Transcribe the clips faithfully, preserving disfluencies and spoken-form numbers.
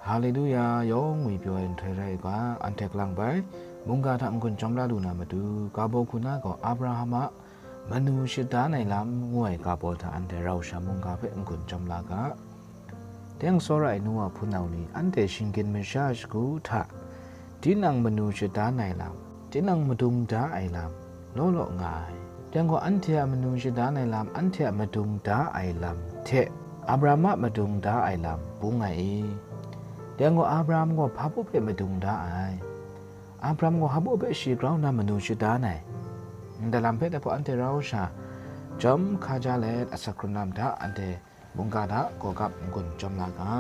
Haleluya, yawng ngwi pyaw ai nhtoi rai u ga, anhte kalang bai, mungga hta n-gun chyawm la lu na matu, ga baw hku na gaw Abraham a manu shadan ai lam ngu ai ga baw hta anhte rau sha mungga hpe n-gun chyawm la ga. Teng tsawra ai nu wa hpunau ni, anhte shinggyim masha shagu hta, tinang manu shadan ai lam, tinang madung da ai lam, law law nga ai. Teng gaw anhte a manu shadan ai lam, anhte a madung da ai lam hte Abraham a madung da ai lam bung ai i? Teng gaw Abraham gaw hpa baw hpe madung da ai? Abraham gaw hpa baw hpe shi grau nna manu shadan ai? Ndai lam hpe dai hpaw anhte rau sha, jawm hka ja let, asak hkrun lam hta anhte mungga hta gawgap n-gun chyawm la ga.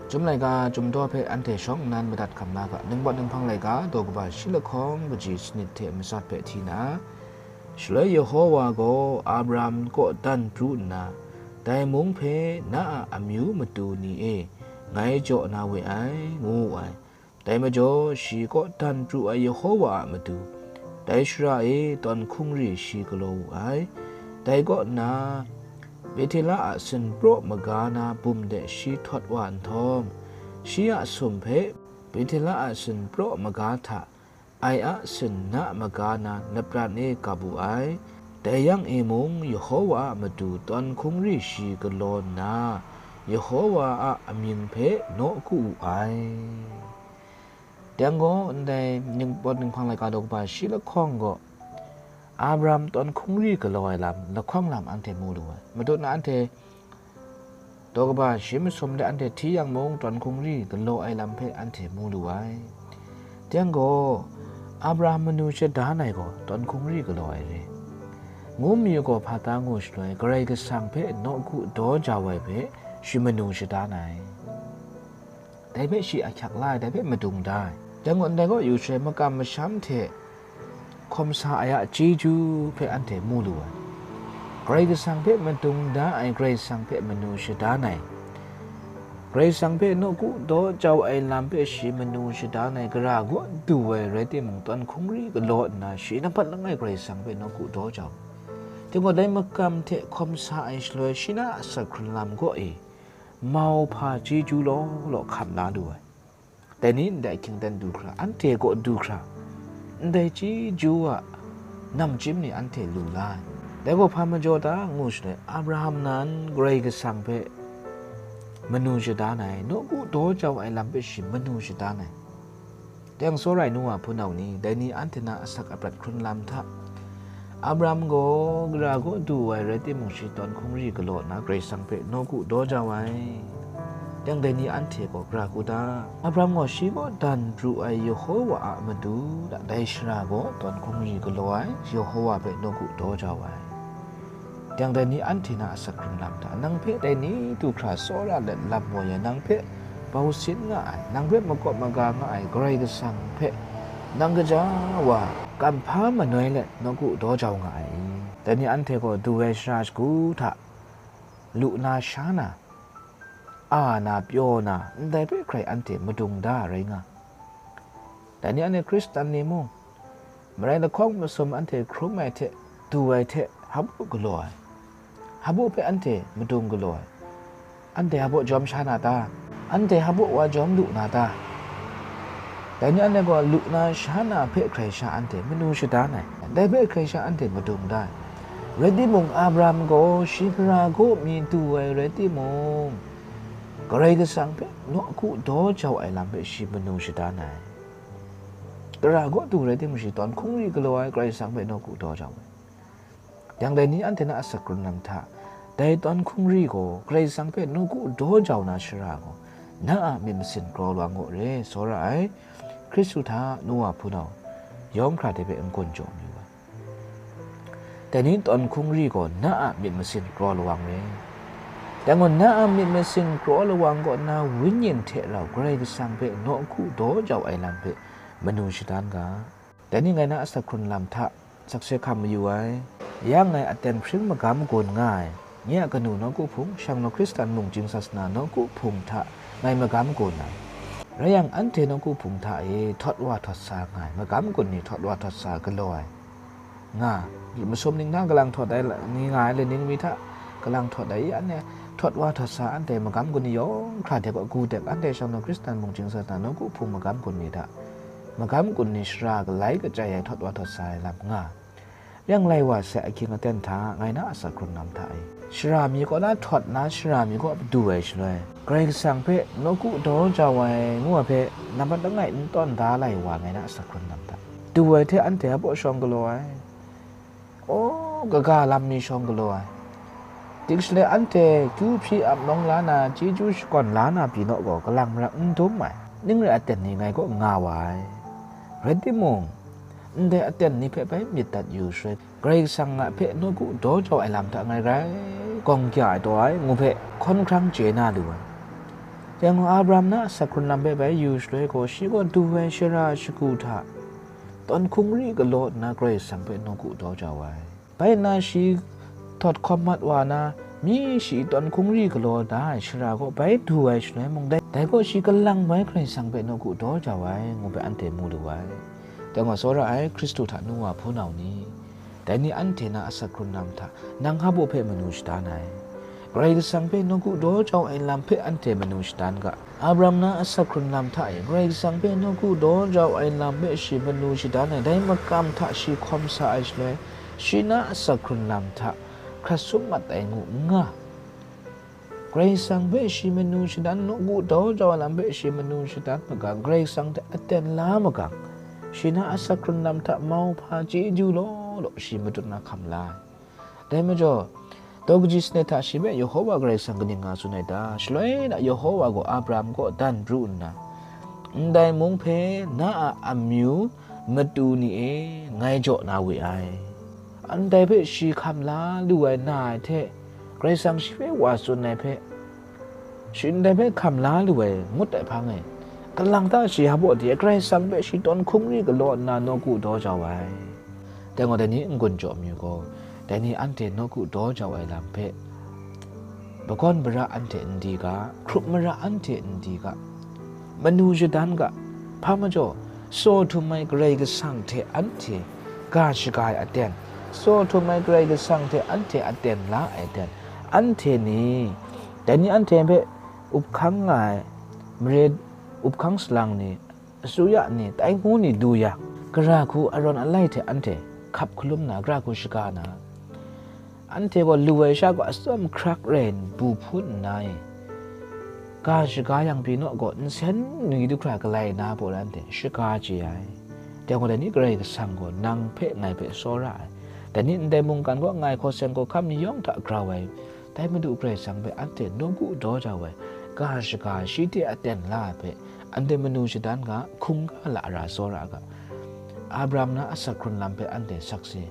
Chyum laika chyum daw hpe anhte shawng nnan madat hkam la ga. Ningpawt ninghpang laika daw kaba shi lahkawng kaji sanit hte matsat hpe hti na, shaloi Yawhawa gaw Abraham kaw dan pru nna, dai mung hpe na a amyu matu ni e ngai jaw na we ai, ngu wu ai. Dai majaw shi kaw dan pru ai Yawhawa a matu, dai shara e tawn hkungri shi galaw wu ai. Dai kaw nna, Bethela a sinpraw maga na bum de shi htawt wa nhtawm, shi a sum hpe Bethela a sinpraw maga hta ai a sinna maga na lapran e kap wu ai. Dai yang e mung, Yawhawa a matu tawn hkungri shi galaw nna, Yawhawa a amying hpe naw ku wu ai. Teng gaw, ndai ningpawt ninghpang laika daw kaba shi lahkawng gaw, Abraham tawn hkungri galaw ai lam, lahkawng lam anhte mu lu ai. Matut na anhte daw kaba shi masum de anhte hti yang mung, tawn hkungri galaw ai lam hpe anhte mu lu ai. Teng gaw, Abraham manu shadan ai gaw tawn hkungri galaw ai re. Ngu mayu gaw hpa ta ngu shaloi, Karai Kasang hpe nawku daw jau ai hpe shi manu shadan ai. Dai hpe shi ahkyak la ai, dai hpe madung da ai. Dai gaw, ndai gaw, yu shaloi makam masham hte hkawm sa ai a chyeju hpe anhte mu lu ai. Karai Kasang hpe madung da ai, Karai Kasang hpe manu shadan ai, Karai Kasang hpe nawku daw jau ai lam hpe shi manu shadan ai, gara kaw du ai rai timung, tawn hkungri galaw nna, shi nampat langai Karai Kasang hpe nawku daw jau. Dai gaw, dai makam hte hkawm sa ai shaloi, shi na a asak hkrun lam kaw e, mau hpa chyeju law law hkam la lu ai. Dai ni ndai hkying dan du hkra, anhte kaw du hkra, ndai chyeju a namchyim ni anhte lu la ai. Dai gaw hpa majaw ta ngu shaloi, Abraham nan Karai Kasang hpe manu shadan ai, nawku daw jau ai lam hpe shi manu shadan ai. Teng tsawra ai nu wa hpunau ni, dai ni anhte na asak aprat hkrun lam hta, Abraham gaw gara kaw du ai rai timung, shi tawn hkungri galaw nna Karai Kasang hpe nawku daw jau ai. Teng dai ni anhte gaw gara hku ta? Abraham gaw shi kaw dan pru ai Yawhawa a matu hta, dai shara gaw tawn hkungri galaw ai Yawhawa hpe nawku daw jau ai. Teng dai ni anhte na asak hkrun lam hta, nang hpe dai ni du hkra tsawra let lam woi ai, nang hpe bau sin nga ai, nang hpe makawp maga nga ai Karai Kasang hpe nang gaja wa kamhpa manoi let nawku daw jau nga ai i? Dai ni anhte gaw du ai shara shagu hta lu na sha na, a na pyaw na, ndai hpe hkrai anhte madung da rai nga. Dai ni anhte Hkristan ni mung, marai lahkawng masum anhte hkrum ai hte, du ai hte, hpa baw galaw ai? Hpa baw hpe anhte madung galaw ai? Anhte hpa baw jawm sha na ta? Anhte hpa baw wa jawm lu na ta? Dai ni anhte gaw lu na sha na hpe hkrai sha anhte manu shadan ai, dai hpe hkrai sha anhte madung da ai. Rai timung, Abraham gaw shi gara kaw mi du ai rai timung, Karai Kasang hpe nawku daw jau ai lam hpe shi manu shadan ai. Gara kaw du rai timung, shi tawn hkungri galaw ai, Karai Kasang hpe nawku daw jau ai. Yang dai ni anhte na asak hkrun lam hta, dai tawn hkungri gaw Karai Kasang hpe nawku daw jau na shara gaw, na a myit masin kraw lawang gaw re, tsawra ai Hkristu hta nu wa hpunau yawng hkra de hpe n-gun jaw mayu ai. Dai ni tawn hkungri gaw na a myit masin kraw lawang re. Dai gaw, na a myit masin kraw lawang kaw na, wenyin hte rau Karai Kasang hpe nawku daw jau ai lam hpe manu shadan ga. Dai ni ngai na asak hkrun lam hta sakse hkam mayu ai. Ya ngai aten hpring magam gun nga ai, nye a kanu nawku hpung, shang law Hkristan mung chying sasana nawku hpung hta ngai magam gun ai. Rai yang, anhte nawku hpung hta e htawt wa htawt sa nga ai, magam gun ni htawt wa htawt sa galaw ai nga, masum ning hta kalang htawt ai la-, ni nga ai, laning mi hta kalang htawt ai, ya anhte htawt wa htawt sa anhte magam gun ni yawng hkra de kaw gu dep, anhte shawng na Hkristan mung chying sa na nawku hpung magam gun ni hta, magam gun ni shara galai kachai ai htawt wa htawt sa ai lam nga. Yang lai wa sai ahkying aten hta, ngai na a asak hkrun lam hta e, shara mi kaw na htawt na, shara mi kaw du ai shaloi, Karai Kasang hpe nawku daw jau ai ngu ai hpe, nambat langai n tawn da lai wa ngai na a asak hkrun lam hta. Du ai hte anhte a baw shawng galaw ai, aw, kaga lam mi shawng galaw ai, ding shaloi anhte kyu hpyi ap nawng la na, chyeju shakawn la na pyi naw gaw, kalang marak n dum ai, ning re aten ni ngai kaw nga wa ai. Rai timung, ndai aten ni hpe bai myit dat yu shaloi, Karai Kasang a hpe nawku daw jau ai lam hta ngai rai gawng kya ai taw ai ngu hpe hkawn hkrang chye na lu ai. Dai gaw Abraham na a asak hkrun lam hpe bai yu shaloi gaw, shi gaw du ai shara shagu hta tawn hkungri galaw nna Karai Kasang hpe nawku daw jau ai. Bai nna shi htawt hkawm mat wa na, myi shi tawn hkungri galaw da ai shara kaw bai du ai shaloi mung, dai, dai gaw shi kalang bai Karai Kasang hpe nawku daw jau ai ngu hpe anhte mu lu ai. Dai gaw, tsawra ai Hkristu hta nu wa hpunau ni, dai ni anhte na a asak hkrun lam hta nang hpa baw hpe manu shadan ai? Karai Kasang hpe nawku daw jau ai lam hpe anhte manu shadan ga. Abraham na a asak hkrun lam hta e Karai Kasang hpe nawku daw jau ai lam hpe shi manu shadan ai, dai makam hta shi hkawm sa ai shaloi, shi na a asak hkrun lam hta hkrat sum mat ai ngu n nga. Karai Kasang hpe shi manu shadan, nawku daw jau ai lam hpe shi manu shadan magang, Karai Kasang hte aten la magang, shi na a asak hkrun lam hta mauhpa chyeju law law shi matut na hkam la ai. Dai majaw, daw kaji sanit hta shi hpe Yehowa Karai Kasang kaning nga tsun ai ta? Shaloi na Yehowa gaw Abraham kaw dan pru nna, ndai mung hpe na a amyu matu ni e ngai jaw na we ai. Ndai hpe shi hkam la lu ai na ai hte, Karai Kasang shi hpe wa tsun ai hpe, shi ndai hpe hkam la lu ai ngut ai hpang e, kalang ta shi hpa baw de Karai Kasang hpe shi tawn hkungri galaw nna nawku daw jau ai. Dai gaw, dai ni n-gun jaw mayu gaw, dai ni anhte nawku daw jau ai lam hpe, magawn mara anhte n di ga, hkrup mara anhte n di ga, manu shadan ga. Hpa majaw, tsaw htum ai Karai Kasang hte anhte ga shaga ai aten, tsaw htum ai Karai Kasang hte anhte aten la ai aten, anhte ni, dai ni anhte hpe up hkang nga ai mare, up hkang salang ni, asuya ni, tai ngu ni du yang, gara hku arawn alai hte anhte hkap hkalum na, gara hku shaga na, anhte gaw lu ai sha gaw atsawm hkrak rai bu hpun nna e, ga shaga yang pyi naw gaw, nsen ni du hkra galai na baw anhte shaga chye ai. Dai gaw, dai ni Karai Kasang gaw nang hpe ngai hpe tsawra ai, dai ni ndai mungkan kaw nga ai hkaw seng hkaw hkam ni yawng hta grau ai, dai Madu Karai Kasang hpe anhte nawku daw jau ai, ga shaga shi hte aten la ai hpe, anhte manu shadan ga, hkungga lara tsawra ga. Abraham na a asak hkrun lam hpe anhte sakse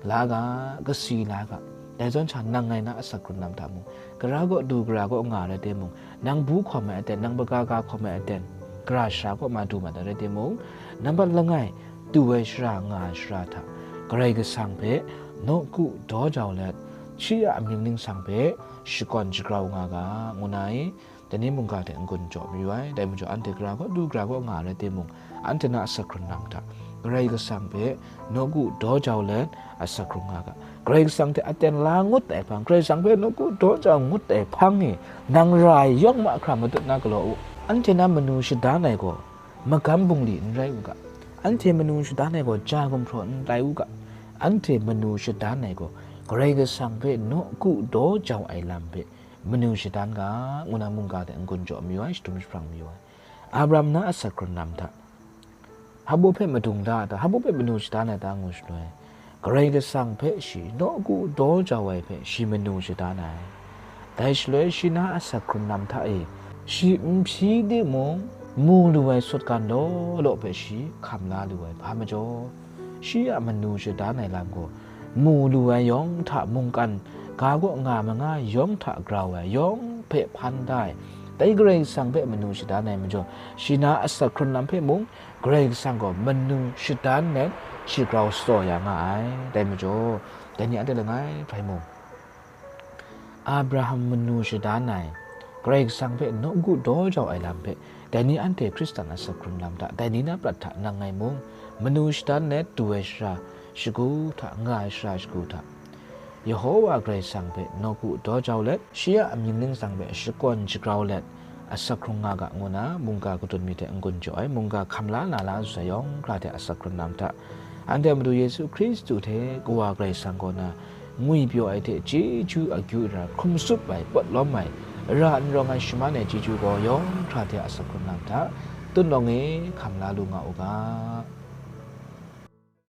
la ga, kasi la ga. Dai zawn sha nang ngai na a asak hkrun lam hta mung, gara kaw du, gara kaw nga rai timung, nang bu hkawm ai aten, nang maga ga hkawm ai aten, gara shara kaw ma du mat ai rai timung, nambat langai du ai shara nga ai shara hta, Karai Kasang hpe nawku daw jau let, shi a amying ningsang hpe shakawn shagrau nga ga, ngu na i, dai ni mungga hte n-gun jaw mayu ai. Dai majaw, anhte gara kaw du, gara kaw nga ai rai timung, anhte na a asak hkrun lam hta, Karai Kasang hpe nawku daw jau let, a asak hkrung nga ga. Karai Kasang hte aten la ngut ai hpang, Karai Kasang hpe nawku daw jau ngut ai hpang e, nang ra ai yawng mahkra matut na galaw u. Anhte na manu shadan ai gaw magam bungli n rai u ga. Anhte manu shadan ai gaw ja gumhpraw n rai u ga. Anhte manu shadan ai gaw Karai Kasang hpe nawku daw jau ai lam hpe manu shadan ga, ngu na mungga hte n-gun jaw mayu ai, shadum jahprang mayu ai. Abraham na a asak hkrun lam hta, hpa baw hpe madung da ai ta, hpa baw hpe manu shadan ai ta ngu shaloi, Karai Kasang hpe shi nawku daw jau ai hpe shi manu shadan ai. Dai shaloi shi na a asak hkrun lam hta e, shi n hpyi timung, mu lu ai sutgan law law hpe shi hkam la lu ai. Hpa majaw, shi a manu shadan ai lam gaw, mu lu ai yawng hta mungkan ga kaw nga manga yawng hta grau ai, yawng hpe hpan da ai, dai Karai Kasang hpe manu shadan ai majaw, shi na a asak hkrun lam hpe mung, Karai Kasang gaw manu shadan let shi grau shaw ya nga ai. Dai majaw, dai ni anhte langai hpe mung, Abraham manu shadan ai, Karai Kasang hpe nawku daw jau ai lam hpe, dai ni anhte Hkristan a asak hkrun lam hta, dai ni na prat hta nang ngai mung, manu shadan let du ai shara shagu hta, nga ai shara shagu hta, Yehowa Karai Kasang hpe nawku daw jau let, shi a amying ningsang hpe shakawn shagrau let, asak hkrung nga ga ngu na, mungga kadun mi hte n-gun jaw ai, mungga hkam la na la ai sut ai yawng hkra hte asak hkrung na hta, anhte Madu Yesu Hkristu hte Kawa Karai Kasang kaw na ngwi pyaw ai hte chyeju akyu ra hkrum tsup ai, pawt lawm ai, ra n rawng ai shaman ai chyeju gaw yawng hkra hte asak hkrung na hta, tutnawng e hkam la lu nga u ga.